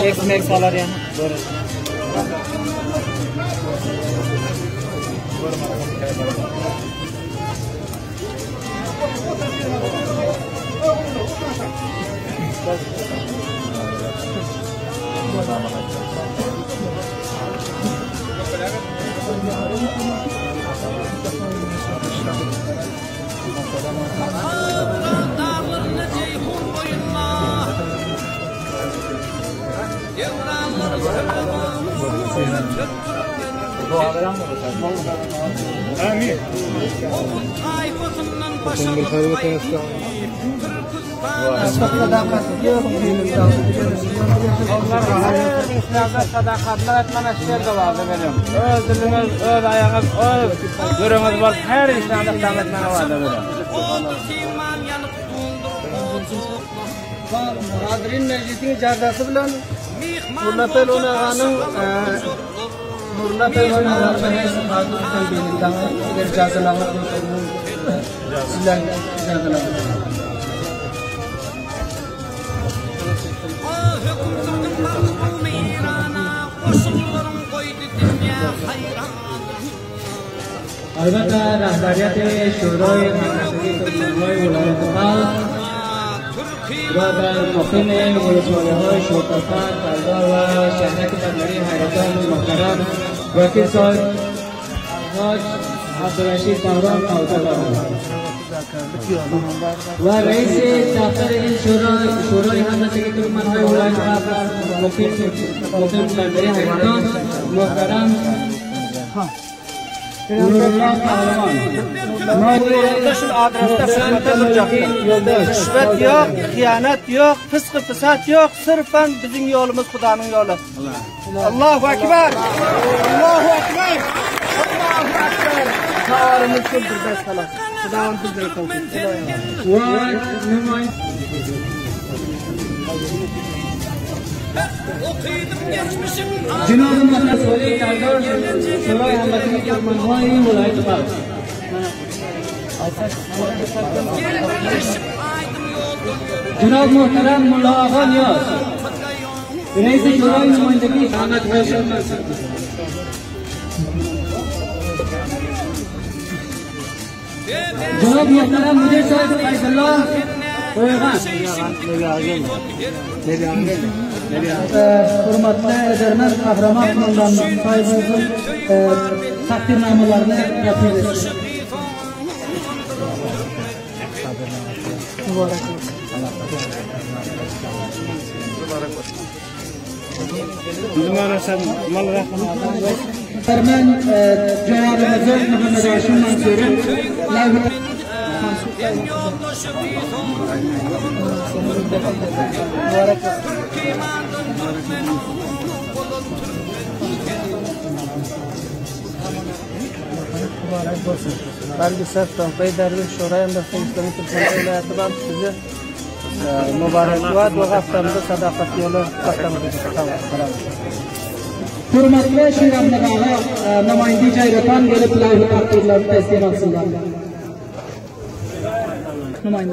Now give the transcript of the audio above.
Ekmek salar yani. Sadakatlar etmene şer dowamda beriň. Öz diliňiz, öz aýagyňyz, öz göreňiz bolup her işlerde ykdam etmene wada beriň. Hazirin meclisiň ijazasy bilen Nurla Pehliwan aganyň Nurla Pehliwan aganyň Sizler ijazalaryňyz. البته رهبریت شورای همبستگی ترکمنهای ولایت بلخ و در مقیم ولسوالی های شوکافر، بلدار و شهرک بندری حیرتان محترم وکیل صاحب الحاج عبدالرشید دوران عهده دارند و رئیس دفتر این شورای شورای همبستگی ترکمنهای ولایت بلخ مقیم مقیم بندری حیرتان محترم نورالله پهلوان Şu adresde hizmette durjaklar. Rüşvet yok, hıyanet yok, fıskı fısat yok. Sırfan bizim yolumuz Xudanın yolu. Allahu Ekber! Allahu Ekber! Allahu Ekber! Şiarımız şudur bes halas. Xudanın bizlere tevfik. و نماینده جناب محمد کردار شورای همبستگی ترکمنهای ولایت بلخ جناب محترم ملا آقا نیاز رئیس شورای نمایندگی احمد هاشم جناب محترم مدیر صاحب فیض الله قویغان Hurmatly edermen kahraman komandanımız sahibimizin takdirnamelerini taqdim etsin. Mübarek olsun. Ermen cevabımızı Muhammed Haşim Mansur'un Mübarek olsun. Belki Sef Bey Derviş Şuraya همبستگی İslami Türkmen Vilayeti Balk sizi mübarekbat ve haftamızda sadakat yolu haftamızda. Tamam. Hürmetli Şiramlı Ağa, namaýyndy Jaýratan gelip layı takdirlerini teslim alsınlar. Namaýyndy.